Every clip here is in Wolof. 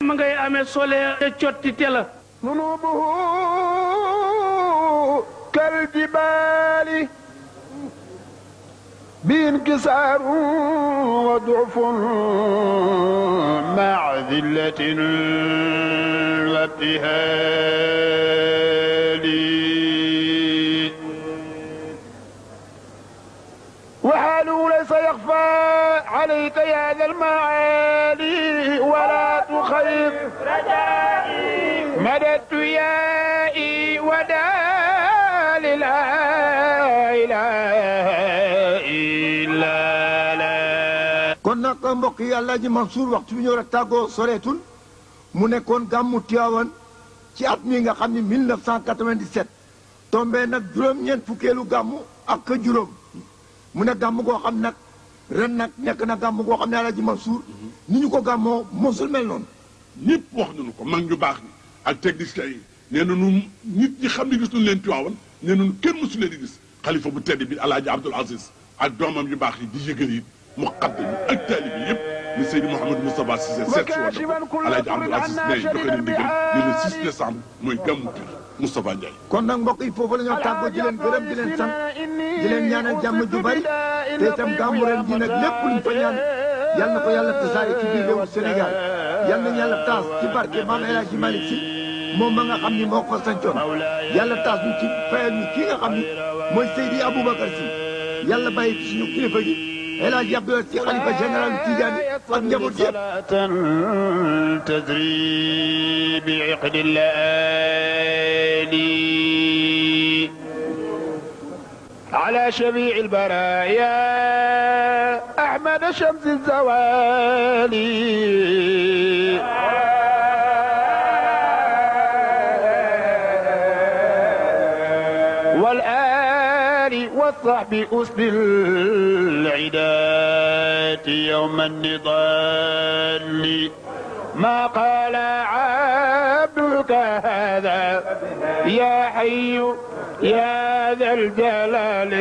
ma ngay amee sole te cotti tela ذنوبه كالجبال بانكسار وضعف مع ذلة وابتهال وحاله ليس يخفى عليك يا ذا المعالي ولا تخيب رجائي مددت يائي ودال لا إله إلا لا. kon nag mbokk yi Alaaji Mansour waxtu bi ñëw rek tàggoo soreetul mu nekkoon gàmmu Tiwaawan ci at mi nga xam ne 1997 tombé nag juróom-ñeent fukkeelu gàmmu ak juróom mu ne gàmm goo xam nag ren nag nekk na gàmm goo xam ne Alaaji Mansour ni ñu ko gàmmoo mosul mel noonu. ñëpp wax nañu ko mag ñu baax ni ak techniciens yi nee nañu nit ñi xam ne gis nañu leen Tiwaawan nee nañu kenn mosu leen di gis xalifa bu tedd bi Alaaji Abdoul Aziz ak doomam yu baax yi di yëgal yi muqaddam yi ak taalibe yi yëpp ni Seydi Mouhamadou Moustapha Cissé seet si woon na ko Alaaji Abdoul Aziz ne joxe na ndigal ne le 6 décembre mooy gàmmu Pire Moustapha Ndiaye. kon nag mbokk yi foofu la ñoo tàggoo di leen gërëm di leen sant di leen ñaanal jàmm ju bari te itam gàmmu ren ji nag lépp luñ fa ñaan yal na ko yàlla tasaare ci biir réewu Sénégal yal nañu yàlla taas ci barke Maam El Hadji Malick Sy moom ma nga xam ni moo ko sancoon yàlla taas ñu ci fayal ñu kii nga xam ni mooy Seydi Aboubacar Sy yàlla bàyyi ci suñu kilifa gi El Hadji Abdoulaye Sy xalifa général Tidiane ak njaboot yëpp تدري بعقد الليالي على شفيع البرايا أحمد شمس الزوال والآل والصحب أسد العدات يوم النضال ما قال عبدك هذا يا حي يا ذا الجلال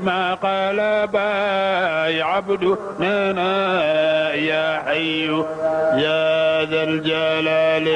ما قال باي عبدنا يا حي يا ذا الجلال